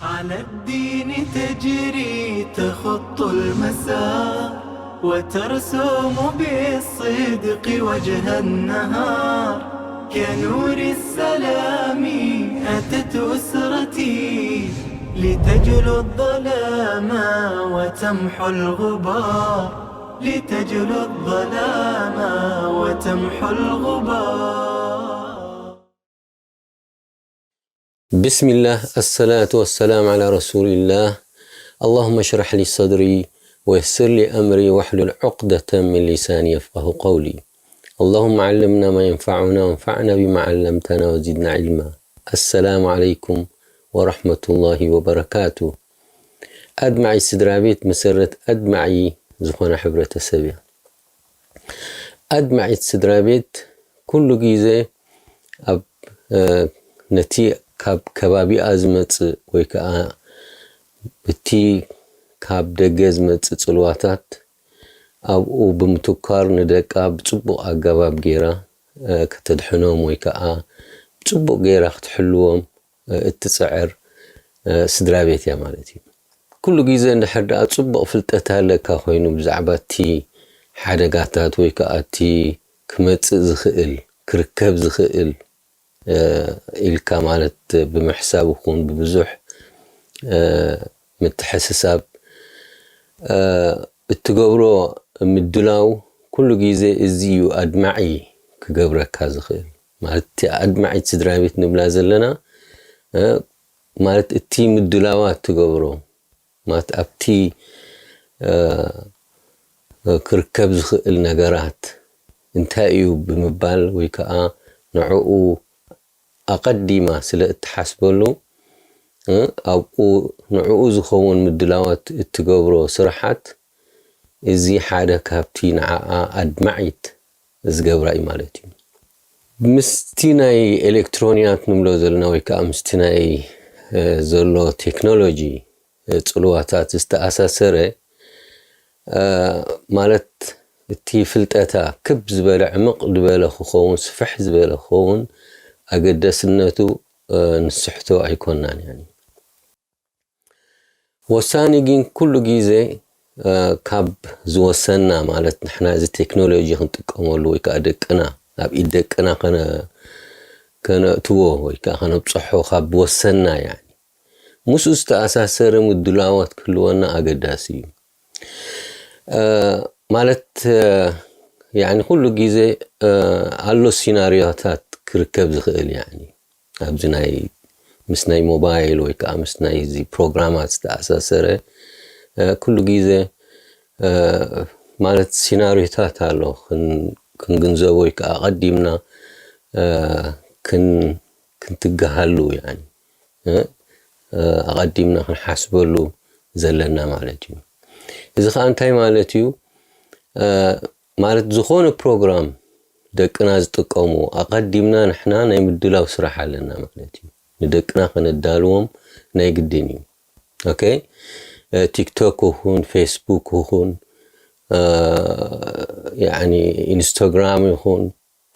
على الدين تجري تخط المسار، وترسم بالصدق وجه النهار. كنور السلام أتت أسرتي، لتجلو الظلام وتمحو الغبار، لتجلو الظلام وتمحو الغبار. بسم الله، الصلاة والسلام على رسول الله. اللهم اشرح لي صدري ويسر لي أمري واحلل عقدة من لساني يفقه قولي. اللهم علمنا ما ينفعنا وانفعنا بما علمتنا وزدنا علما. السلام عليكم ورحمة الله وبركاته. ኣድማዒ ስድራ ቤት መሰረት ኣድማዒ ዝኾነ ሕብረተሰብ እያ። ኣድማዒት ስድራ ቤት ኩሉ ግዜ ኣብ ነቲ ካብ ከባቢኣ ዝመጽእ ወይ ከዓ እቲ ካብ ደገ ዝመጽእ ጽልዋታት ኣብኡ ብምትኳር ንደቃ ብጽቡቕ ኣገባብ ገይራ ከተድሕኖም ወይ ከዓ ብጽቡቕ ገይራ ክትሕልዎም እትጽዕር ስድራ ቤት እያ ማለት እዩ። ኩሉ ግዜ እንድሕር ደኣ ጽቡቕ ፍልጠት ኣለካ ኮይኑ ብዛዕባ እቲ ሓደጋታት ወይ ከዓ እቲ ክመጽእ ዝኽእል ክርከብ ዝኽእል ኢልካ ማለት ብምሕሳብ ይኹን ብብዙሕ ምትሕስሳብ እትገብሮ ምድላው ኩሉ ግዜ እዚ እዩ ኣድማዒ ክገብረካ ዝኽእል። ማለት እቲ ኣድማዒት ስድራ ቤት ንብላ ዘለና ማለት እቲ ምድላዋት ትገብሮ ማለት ኣብቲ ክርከብ ዝኽእል ነገራት እንታይ እዩ ብምባል ወይ ከዓ ንዕኡ ኣቐዲማ ስለ እትሓስበሉ ኣብኡ ንዕኡ ዝኸውን ምድላዋት እትገብሮ ስራሓት እዚ ሓደ ካብቲ ንዓኣ ኣድማዒት ዝገብራ እዩ ማለት እዩ። ምስቲ ናይ ኤሌክትሮንያት ንብሎ ዘለና ወይ ከዓ ምስቲ ናይ ዘሎ ቴክኖሎጂ ጽልዋታት ዝተኣሳሰረ ማለት እቲ ፍልጠታ ክብ ዝበለ ዕምቕ ዝበለ ክኸውን ስፍሕ ዝበለ ክኸውን ኣገዳስነቱ ንስሕቶ ኣይኮናን። ወሳኒ ግን ኩሉ ግዜ ካብ ዝወሰንና ማለት ንሕና እዚ ቴክኖሎጂ ክንጥቀመሉ ወይ ከዓ ደቅና ኣብ ኢድ ደቅና ከነእትዎ ወይ ከዓ ከነብፅሖ ካብ ወሰንና ያ ምስኡ ዝተኣሳሰረ ምድላዋት ክህልወና ኣገዳሲ እዩ። ማለት ኩሉ ግዜ ኣሎ ሲናሪዮታት ክርከብ ዝኽእል ኣብዚ ናይ ምስ ናይ ሞባይል ወይ ከዓ ምስ ናይ እዚ ፕሮግራማት ዝተኣሳሰረ ኩሉ ግዜ ማለት ሲናሪዮታት ኣሎ ክንግንዘቦ ወይ ከዓ ኣቐዲምና ክንትግሃሉ ኣቐዲምና ክንሓስበሉ ዘለና ማለት እዩ። እዚ ከዓ እንታይ ማለት እዩ? ማለት ዝኾነ ፕሮግራም ደቅና ዝጥቀሙ ኣቐዲምና ንሕና ናይ ምድላው ስራሕ ኣለና ማለት እዩ። ንደቅና ከነዳልዎም ናይ ግድን እዩ። ኦኬ ቲክቶክ ይኹን ፌስቡክ ይኹን ኢንስታግራም ይኹን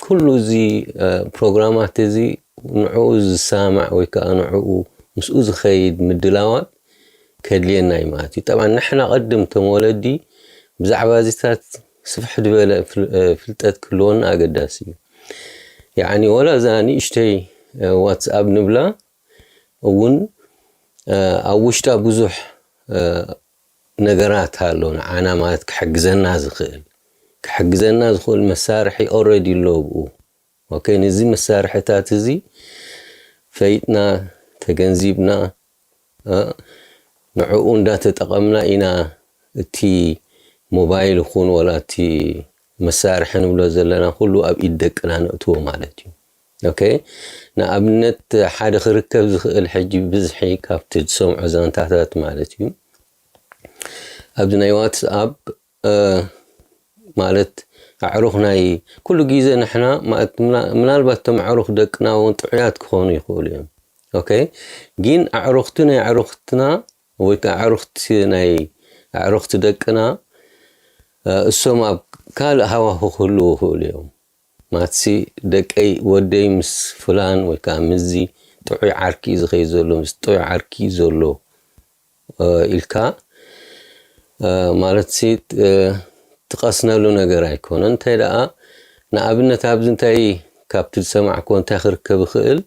ኩሉ እዚ ፕሮግራማት እዚ ንዕኡ ዝሰማማዕ ወይ ከዓ ንዕኡ ምስኡ ዝኸይድ ምድላዋት ከድልየና እዩ ማለት እዩ። ጠብዓ ንሕና ቅድም እቶም ወለዲ ብዛዕባ እዚታት ስፍሕ ዝበለ ፍልጠት ክህልወና ኣገዳሲ እዩ። ያኒ ወላ እዛ ንእሽተይ ዋትስኣፕ ንብላ እውን ኣብ ውሽጣ ብዙሕ ነገራት ኣሎ ንዓና ማለት ክሕግዘና ዝኽእል ክሕግዘና ዝኽእል መሳርሒ ኦረዲ ኣሎ ብኡ። ኦኬ ነዚ መሳርሕታት እዚ ፈይጥና ተገንዚብና ንዕኡ እንዳተጠቐምና ኢና እቲ ሞባይል ይኹን ወላ እቲ መሳርሒ ንብሎ ዘለና ኩሉ ኣብ ኢድ ደቅና ነእትዎ ማለት እዩ። ኦኬ ንኣብነት ሓደ ክርከብ ዝኽእል ሕጂ ብዝሒ ካብቲ ዝሰምዖ ዛንታታት ማለት እዩ ኣብዚ ናይ ዋትስኣፕ ማለት ኣዕሩኽ ናይ ኩሉ ግዜ ንሕና ምናልባት እቶም ኣዕሩኽ ደቅና እውን ጥዑያት ክኾኑ ይኽእሉ እዮም። ኦኬ ግን ኣዕሩኽቲ ናይ ኣዕሩኽትና ወይ ከዓ ኣዕሩኽቲ ናይ ኣዕሩኽቲ ደቅና እሶም ኣብ ካልእ ሃዋሁ ክህልዉ ይኽእሉ እዮም። ማትሲ ደቀይ ወደይ ምስ ፍላን ወይ ከዓ ምስዚ ጥዑይ ዓርኪ እዩ ዝኸይድ ዘሎ፣ ምስ ጥዑይ ዓርኪ እዩ ዘሎ ኢልካ ማለት ሲ ትቐስነሉ ነገር ኣይኮነን። እንታይ ደኣ ንኣብነት ኣብዚ እንታይ ካብቲ ዝሰማዕክዎ እንታይ ክርከብ ይኽእል?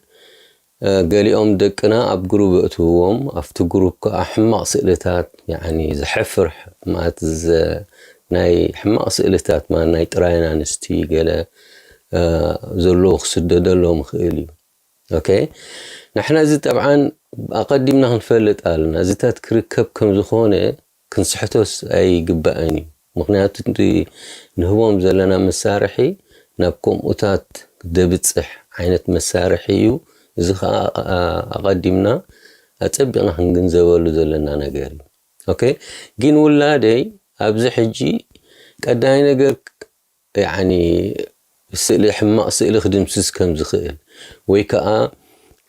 ገሊኦም ደቅና ኣብ ግሩብ የእትውዎም፣ ኣብቲ ግሩብ ከዓ ሕማቕ ስእልታት ያኒ ዘሕፍር ማለት ናይ ሕማቕ ስእልታት ማለት ናይ ጥራይን ኣንስቲ ገለ ዘለዉ ክስደደሎም ይኽእል እዩ። ኦኬ፣ ንሕና እዚ ጠብዓን ኣቐዲምና ክንፈልጥ ኣለና። እዚታት ክርከብ ከም ዝኾነ ክንስሕቶስ ኣይግባእን እዩ። ምኽንያቱ ንህቦም ዘለና መሳርሒ ናብ ከምኡታት ደብፅሕ ዓይነት መሳርሒ እዩ። እዚ ከዓ ኣቐዲምና ኣፀቢቕና ክንግንዘበሉ ዘለና ነገር እዩ። ኦኬ፣ ግን ውላደይ ኣብዚ ሕጂ ቀዳይ ነገር ያኒ ስእሊ ሕማቕ ስእሊ ክድምስስ ከም ዝኽእል ወይ ከዓ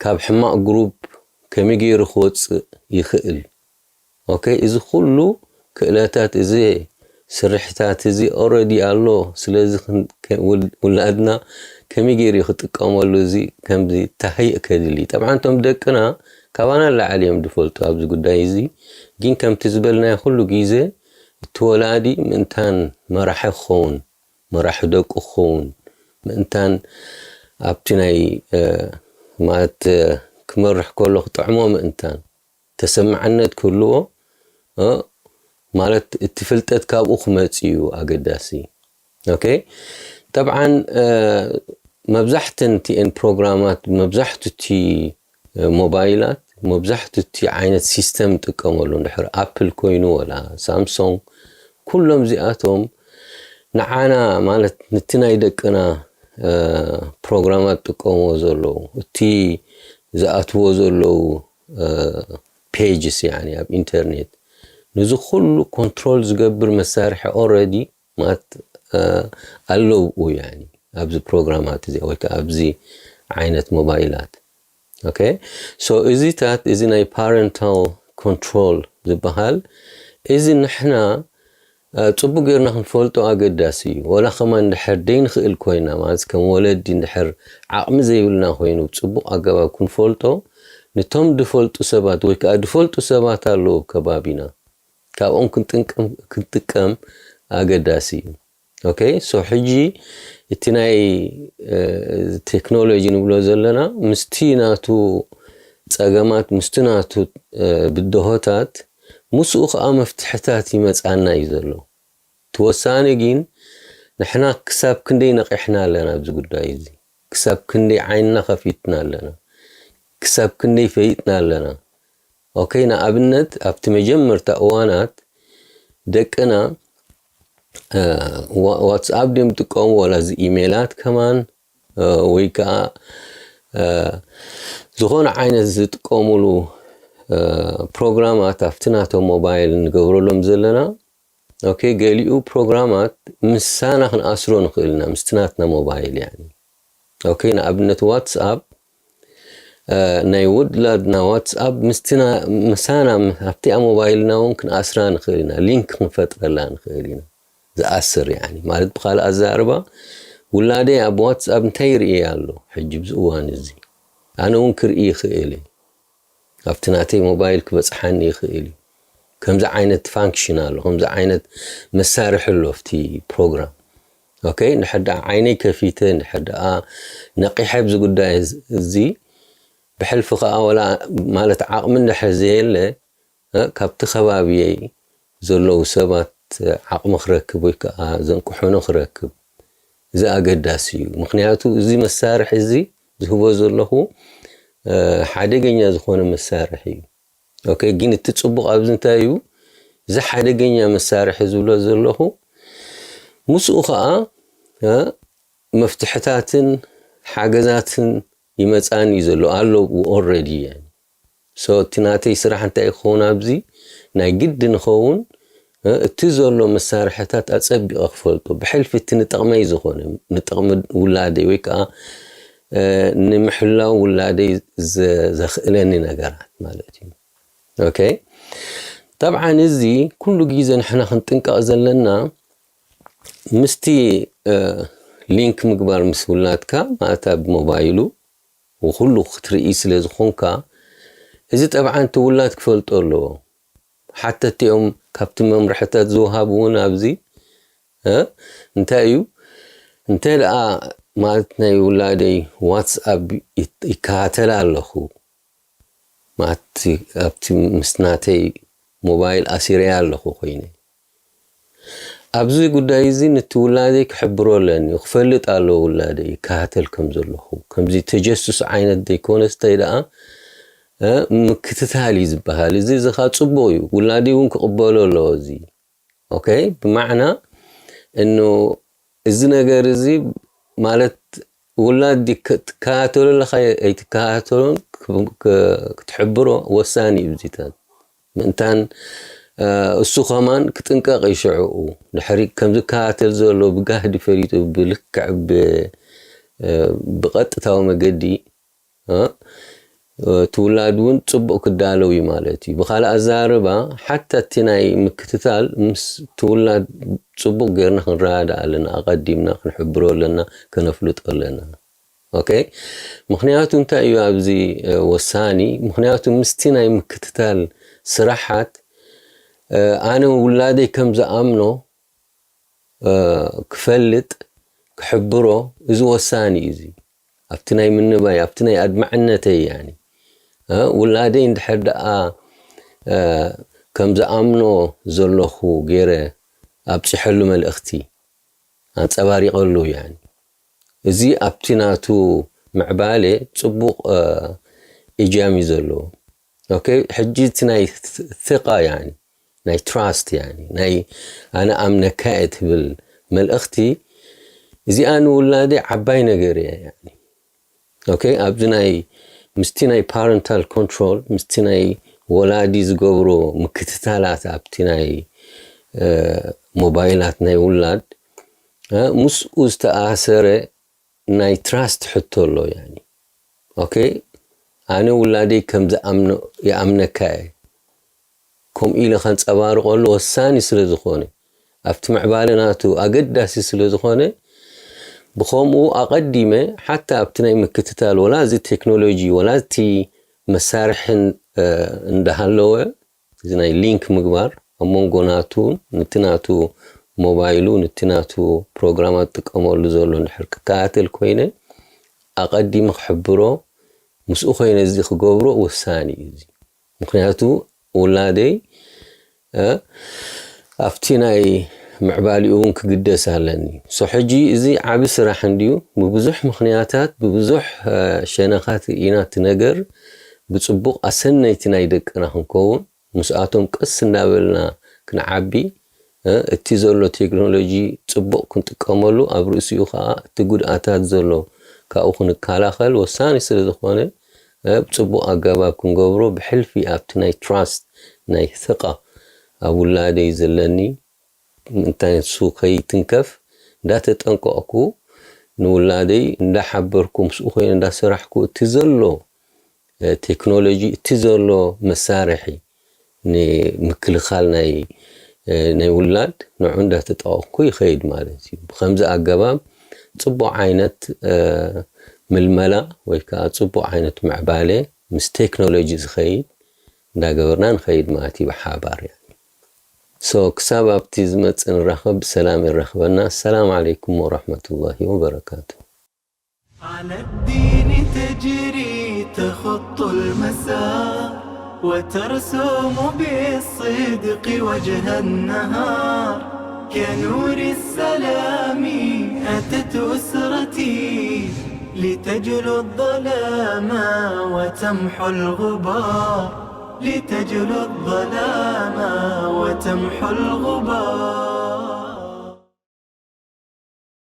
ካብ ሕማቕ ግሩፕ ከመይ ገይሩ ክወፅእ ይኽእል። ኦኬ፣ እዚ ኩሉ ክእለታት እዚ ስርሕታት እዚ ኦረዲ ኣሎ። ስለዚ ውላድና ከመይ ገይሩ ክጥቀመሉ እዚ ከምዚ ታህይእ ከድሊ። ጠብዓን እቶም ደቅና ካባና ላዕሊ እዮም ዝፈልጡ ኣብዚ ጉዳይ እዚ። ግን ከምቲ ዝበልናዮ ኩሉ ግዜ እቲ ወላዲ ምእንታን መራሒ ክኸውን መራሒ ደቁ ክኸውን ምእንታን ኣብቲ ናይ ማለት ክመርሕ ከሎ ክጥዕሞ ምእንታን ተሰማዕነት ክህልዎ ማለት እቲ ፍልጠት ካብኡ ክመጽእ እዩ ኣገዳሲ። ኦኬ፣ ጠብዓን መብዛሕተን ቲኤን ፕሮግራማት መብዛሕቱ እቲ ሞባይላት መብዛሕቱ እቲ ዓይነት ሲስተም ንጥቀመሉ እንድሕር ኣፕል ኮይኑ ወላ ሳምሶንግ ኩሎም እዚኣቶም ንዓና ማለት ነቲ ናይ ደቅና ፕሮግራማት ጥቀምዎ ዘለዉ እቲ ዝኣትዎ ዘለዉ ፔጅስ ያኒ ኣብ ኢንተርኔት ነዚ ኩሉ ኮንትሮል ዝገብር መሳርሒ ኦረዲ ማለት ኣለዉ ያኒ ኣብዚ ፕሮግራማት እዚ ወይ ከዓ ኣብዚ ዓይነት ሞባይላት። ኦኬ፣ ሶ እዚታት እዚ ናይ ፓረንታል ኮንትሮል ዝበሃል እዚ ንሕና ጽቡቅ ጌርና ክንፈልጦ ኣገዳሲ እዩ። ወላ ከማን እንድሕር ደይንኽእል ኮይና ማለት ከም ወለዲ እንድሕር ዓቕሚ ዘይብልና ኮይኑ ብጽቡቅ ኣገባብ ክንፈልጦ ንቶም ድፈልጡ ሰባት ወይ ከዓ ድፈልጡ ሰባት ኣለዉ ከባቢና ካብኦም ክንጥቀም ኣገዳሲ እዩ። ኦኬ፣ ሶ ሕጂ እቲ ናይ ቴክኖሎጂ ንብሎ ዘለና ምስቲ ናቱ ጸገማት ምስቲ ናቱ ብድሆታት ምስኡ ከዓ መፍትሕታት ይመጻና እዩ ዘሎ። እቲ ወሳኒ ግን ንሕና ክሳብ ክንደይ ነቒሕና ኣለና ኣብዚ ጉዳይ እዚ፣ ክሳብ ክንደይ ዓይንና ከፊትና ኣለና፣ ክሳብ ክንደይ ፈይጥና ኣለና። ኦኬ፣ ንኣብነት ኣብቲ መጀመርታ እዋናት ደቅና ዋትስኣፕ ድዮም ዝጥቀሙ ወላ እዚ ኢሜላት ከማን ወይ ከዓ ዝኾነ ዓይነት ዝጥቀሙሉ ፕሮግራማት ኣብቲ ናቶም ሞባይል ንገብረሎም ዘለና። ኦኬ፣ ገሊኡ ፕሮግራማት ምሳና ክንኣስሮ ንኽእል ኢና ምስቲ ናትና ሞባይል ያኒ። ኦኬ፣ ንኣብነት ዋትስኣፕ ናይ ውላድና ዋትስኣፕ ምስትና ምሳና ኣብቲኣ ሞባይልና እውን ክንኣስራ ንኽእል ኢና፣ ሊንክ ክንፈጥረላ ንኽእል ኢና። ዝኣስር ያኒ ማለት ብኻልእ ኣዛርባ ውላደይ ኣብ ዋትስኣፕ እንታይ ይርኢ ኣሎ ሕጂ ብዚ እዋን እዚ ኣነ እውን ክርኢ ይኽእል እየ። ኣብቲ ናተይ ሞባይል ክበፅሓኒ ይኽእል እዩ። ከምዚ ዓይነት ፋንክሽን ኣሎ፣ ከምዚ ዓይነት መሳርሒ ኣሎ ኣብቲ ፕሮግራም። ኦኬ፣ እንድሕር ደኣ ዓይነይ ከፊተ እንድሕር ደኣ ነቂሐ ኣብዚ ጉዳይ እዚ ብሕልፊ ከዓ ወላ ማለት ዓቕሚ እንድሕር ዘየለ ካብቲ ከባቢየይ ዘለዉ ሰባት ዓቕሚ ክረክብ ወይ ከዓ ዘንቅሑኒ ክረክብ እዚ ኣገዳሲ እዩ። ምክንያቱ እዚ መሳርሒ እዚ ዝህቦ ዘለኹ ሓደገኛ ዝኾነ መሳርሒ እዩ። ኦኬ፣ ግን እቲ ፅቡቕ ኣብዚ እንታይ እዩ? እዚ ሓደገኛ መሳርሒ ዝብሎ ዘለኹ ምስኡ ከዓ መፍትሕታትን ሓገዛትን ይመፃኒ እዩ ዘሎ ኣለዉ ኦረዲ እየን። ሶ እቲ ናተይ ስራሕ እንታይ ክኸውን ኣብዚ ናይ ግዲ ንኸውን እቲ ዘሎ መሳርሕታት ኣፀቢቐ ክፈልጦ ብሕልፊ እቲ ንጠቕመይ ዝኾነ ንጠቕሚ ውላደይ ወይ ከዓ ንምሕላው ውላደይ ዘኽእለኒ ነገራት ማለት እዩ። ኦኬ፣ ጠብዓን እዚ ኩሉ ግዜ ንሕና ክንጥንቀቕ ዘለና ምስቲ ሊንክ ምግባር ምስ ውላድካ ማለት ኣብ ሞባይሉ ወኩሉ ክትርኢ ስለ ዝኾንካ፣ እዚ ጠብዓን እቲ ውላድ ክፈልጦ ኣለዎ። ሓተቲ እዮም ካብቲ መምርሕታት ዝወሃቡ እውን ኣብዚ፣ እ? እንታይ እዩ? እንተ ደኣ ማለት ናይ ውላደይ ዋትስኣፕ ይት-፣ ይከታተል ኣለኹ። ማለት ኣብቲ ምስ ናተይ ሞባይል ኣሲረያ ኣለኹ ኮይነ። ኣብዚ ጉዳይ እዚ ነቲ ውላደይ ክሕብሮ ኣለኒ። ክፈልጥ ኣለዎ ውላደይ ይከታተል ከም ዘለኹ። ከምዚ ተጀሱስ ዓይነት ዘይኮነስ እንታይ ደኣ፣ እ፣ ምክትታል እዩ ዝበሃል። እዚ፣ እዚ ኸኣ ጽቡቕ እዩ። ውላደይ እውን ክቕበሎ ኣለዎ እዚ። ኦኬ? ብማዕና እኖ እዚ ነገር እዚ ማለት ውላድ ይከ-፣ ትከታተሎ ኣለኻ ኣይትከታተሎን ክ-፣ ክ-፣ ክትሕብሮ ወሳኒ እዩ። እዚታት ምእንታን፣ እ፣ እሱ ኸማን ክጥንቀቕ እዩ ሽዕኡ። ድሕሪ ከም ዝከታተል ዘሎ ብጋህዲ ፈሊጡ ብልክዕ ብ-፣ እ፣ ብቐጥታዊ መገዲ፣ እ፣ እቲ ውላድ እውን ጽቡቕ ክዳለው እዩ ማለት እዩ። ብኻልእ ኣዘራርባ፣ ሓታ እቲ ናይ ምክትታል ምስ እቲ ውላድ ጽቡቕ ጌርና ክንረዳዳእ ኣለና፣ ኣቐዲምና ክንሕብሮ ኣለና፣ ከነፍልጦ ኣለና። ኦኬ? ምኽንያቱ እንታይ እዩ ኣብዚ፣ እ፣ ወሳኒ? ምኽንያቱ ምስቲ ናይ ምክትታል ስራሓት፣ እ፣ ኣነ ውላደይ ከም ዝኣምኖ፣ እ፣ ክፈልጥ፣ ክሕብሮ፣ እዚ ወሳኒ እዩ እዚ። ኣብቲ ናይ ምንባይ፣ ኣብቲ ናይ ኣድማዕነተይ፣ ያኒ፣ እ፣ ውላደይ እንድሕር ደኣ፣ እ፣ ከም ዝኣምኖ ዘለኹ ገይረ ኣብጽሐሉ መልእኽቲ ኣንጸባሪቐሉ፣ ያኒ፣ እዚ ኣብቲ ናቱ ምዕባለ ጽቡቕ፣ እ፣ እጃም እዩ ዘለዎ። ኦኬ፣ ሕጂ እቲ ናይ ት-፣ ثقة፣ ያኒ፣ ናይ ትራስት፣ ያኒ፣ ናይ ኣነ ኣምነካ እየ ትብል መልእኽቲ፣ እዚኣ ንውላደይ ዓባይ ነገር እያ፣ ያኒ። ኦኬ፣ ኣብዚ ናይ፣ ምስቲ ናይ ፓረንታል ኮንትሮል፣ ምስቲ ናይ ወላዲ ዝገብሮ ምክትታላት ኣብቲ ናይ፣ እ፣ ሞባይላት ናይ ውላድ፣ እ፣ ምስኡ ዝተኣሰረ ናይ ትራስት ሕቶ ኣሎ፣ ያኒ። ኦኬ፣ ኣነ ውላደይ ከም ዝኣምኖ፣ ይኣምነካ እየ። ከምኡ ኢለ ከንጸባርቐሉ ወሳኒ ስለ ዝኾነ፣ ኣብቲ ምዕባለ ናቱ ኣገዳሲ ስለ ዝኾነ፣ ብኸምኡ ኣቐዲመ ሓታ ኣብቲ ናይ ምክትታል፣ ወላ እዚ ቴክኖሎጂ፣ ወላ እቲ መሳርሕን፣ እ፣ እንዳሃለወ፣ እዚ ናይ ሊንክ ምግባር ኣብ መንጎ ናቱ፣ ነቲ ናቱ ሞባይሉ፣ ነቲ ናቱ ፕሮግራማት ዝጥቀመሉ ዘሎ እንድሕር ክከታተል ኮይነ፣ ኣቐዲመ ክሕብሮ፣ ምስኡ ኮይነ እዚ ክገብሮ ወሳኒ እዩ እዚ። ምኽንያቱ ውላደይ፣ እ፣ ኣብቲ ናይ ምዕባሊኡ እውን ክግደስ ኣለኒ። ሶ ሕጂ እዚ ዓቢ ስራሕ እንድዩ። ብብዙሕ ምኽንያታት፣ ብብዙሕ፣ እ፣ ሸነኻት ኢና እቲ ነገር ብጽቡቕ ኣሰነይቲ ናይ ደቅና ክንከውን፣ ምስኣቶም ቀስ እናበልና ክንዓቢ፣ እ፣ እቲ ዘሎ ቴክኖሎጂ ጽቡቕ ክንጥቀመሉ፣ ኣብ ርእሲኡ ከኣ እቲ ጉድኣታት ዘሎ ካብኡ ክንከላኸል ወሳኒ ስለ ዝኾነ፣ እ፣ ብጽቡቕ ኣገባብ ክንገብሮ፣ ብሕልፊ ኣብቲ ናይ ትራስት፣ ናይ ثقة ኣብ ውላደይ ዘለኒ፣ እንታይ ንሱ ከይትንከፍ እንዳተጠንቀቕኩ፣ ንውላደይ እንዳሓበርኩ፣ ምስኡ ኮይነ እንዳሰራሕኩ፣ እቲ ዘሎ፣ እ፣ ቴክኖሎጂ፣ እቲ ዘሎ መሳርሒ ንምክልኻል ናይ፣ እ፣ ናይ ውላድ ንዑ እንዳተጠቐቕኩ ይኸይድ ማለት እዩ። ብኸምዚ ኣገባብ ጽቡቕ ዓይነት፣ እ፣ ምልመላ ወይ ከዓ ጽቡቕ ዓይነት ምዕባለ ምስ ቴክኖሎጂ ዝኸይድ እንዳገበርና ንኸይድ ማለት እዩ ብሓባር። ሶ ክሳብ ኣብቲ ዝመጽእ ንራኸብ፣ ብሰላም የራኽበና። ሰላም ዓለይኩም ወራህመቱላሂ ወበረካቱ። على الدين تجري تخط المسار، وترسم بالصدق وجه النهار. كنور السلام أتت أسرتي، لتجلو الظلام وتمحو الغبار، لتجلو الظلام وتمحو الغبار.